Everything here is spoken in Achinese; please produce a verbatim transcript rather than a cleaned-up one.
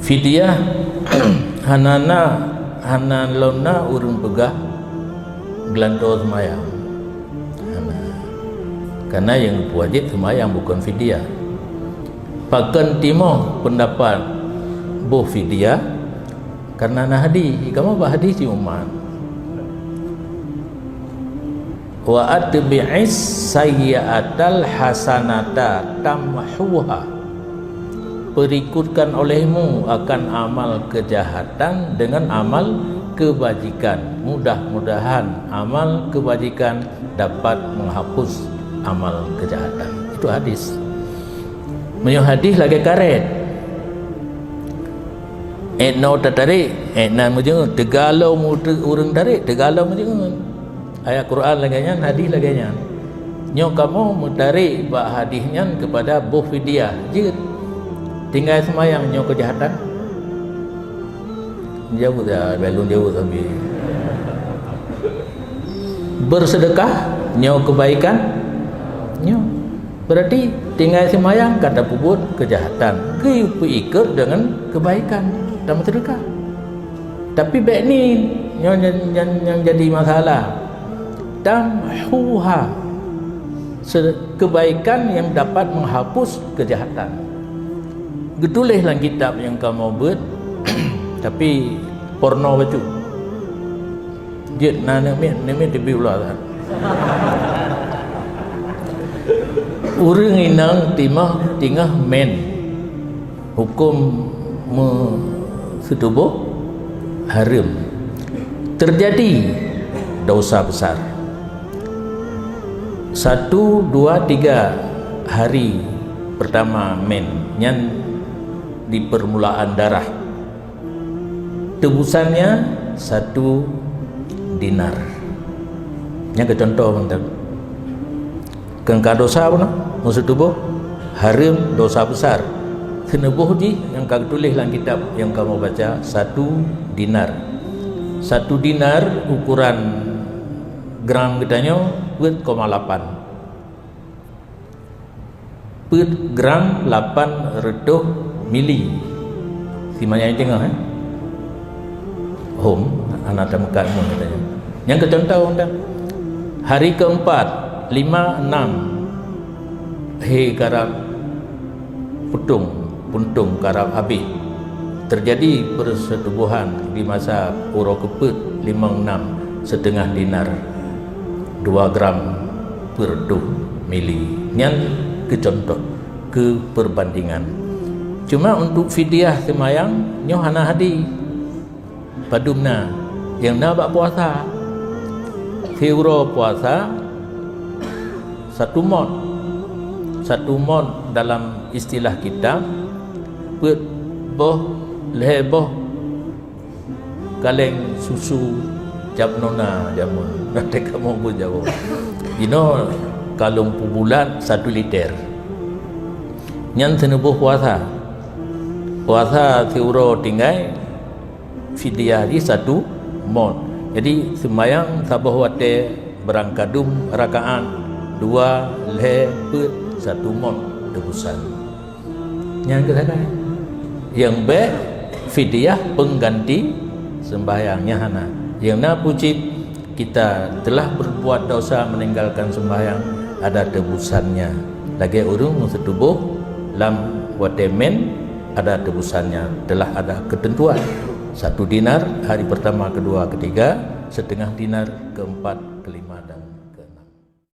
Fidyah hana na, hana lom na ureuëng peugah geulantoe seumayang. Hana. Karena nyang geupeuwajéb seumayang bukon fidyah. Pakon timoh peundapat boh fidyah? Karena na hadih, kamoe bak hadih si umat. "Wa atbi'is sayyi'atal hasanata tamhuha." Perikutkan olehmu akan amal kejahatan dengan amal kebajikan. Mudah-mudahan amal kebajikan dapat menghapus amal kejahatan. Itu hadis. Meunyoe hadis lagée karet. Ék noe tatarek, ék nan meujeungeut. Teuga lom ureuëng tarek, teuga lom meujeungeut. Ayat Quran lagée nyan, hadis lagée nyan. Nyoe kamoe meutarek bak hadis nyan keupada boh fidyah jeuet. Tinggai seumayang nyoe keujahatan. Jaweueb ya, belum jaweueb tapi. Beureuseudekah nyoe keubaikan. Nyoe. Berarti tinggai seumayang ka tapeubuet keujahatan, geupeuikot deungon keubaikan dan meuseudeukah. Tapi bék ni nyoe nyang, nyang, nyang jadi masalah. Tamhuha, se-, kebaikan yang dapat menghapus kejahatan. Geutuléh lam kitab nyang kamoe beuet, tapi porno bacut. Jeuet na aneuk miet, aneuk miet teubiet ulah that. Ureuëng inong timah tingah men. Huköm meuseutuboh hareuem. Teujadi desya besar. Satu, dua, tiga hari peurtama men nyan di peurmulaan darah. Teubusannya satu dinar. Nyan keu cuntoh mantong. Keu ka desya bunoe, meuseutuboh hareuem desya besar. Seunuboh jih nyang ka geutuléh lam kitab nyang kamoe baca, satu dinar. Satu dinar ukuran gram geutanyoe peuet koma lapan. Peuet gram lapan reutôh mili. Simanya teungoh, eh? Hom, hana tameukat mon katanya. Nyang keu cuntoh dah. Hari keempat, lima, enam, he karab puntông, puntông karab habéh. Teujadi peursetubuhan di masa uroe keupeuet, limong, enam, siteungoh dinar, dua gram per reutôh mili. Nyan keu cuntoh, keu peurbandingan. Cuma untuk fidyah seumayang, nyoe hana hadih. Padum na, nyang na bak puasa. Siuroe puasa, satu mot. Satu mot dalam istilah kitab, peuet boh, lhée boh kaleng susu cap nona jameun. Watée kamoe beujaboh. Jinoe kalon peubulat satu liter. Nyan seunuboh puasa. Puasa siuroe tinggai, fidyah jih satu mot. Jadi, seumayang saboh watée beurangkadum rakaat, dua, lhée, peuet, satu mot teubusan. Nyan keuh sagai. Nyang bék fidyah pengganti sembahyang, nyan hana. Nyang na peue cit, kita telah berbuat dosa meninggalkan sembahyang, ada tebusannya. Lagée ureuëng meuseutuboh lam watée men, ada tebusannya. Telah ada ketentuan. Satu dinar hari pertama, kedua, ketiga, setengah dinar keempat, kelima, dan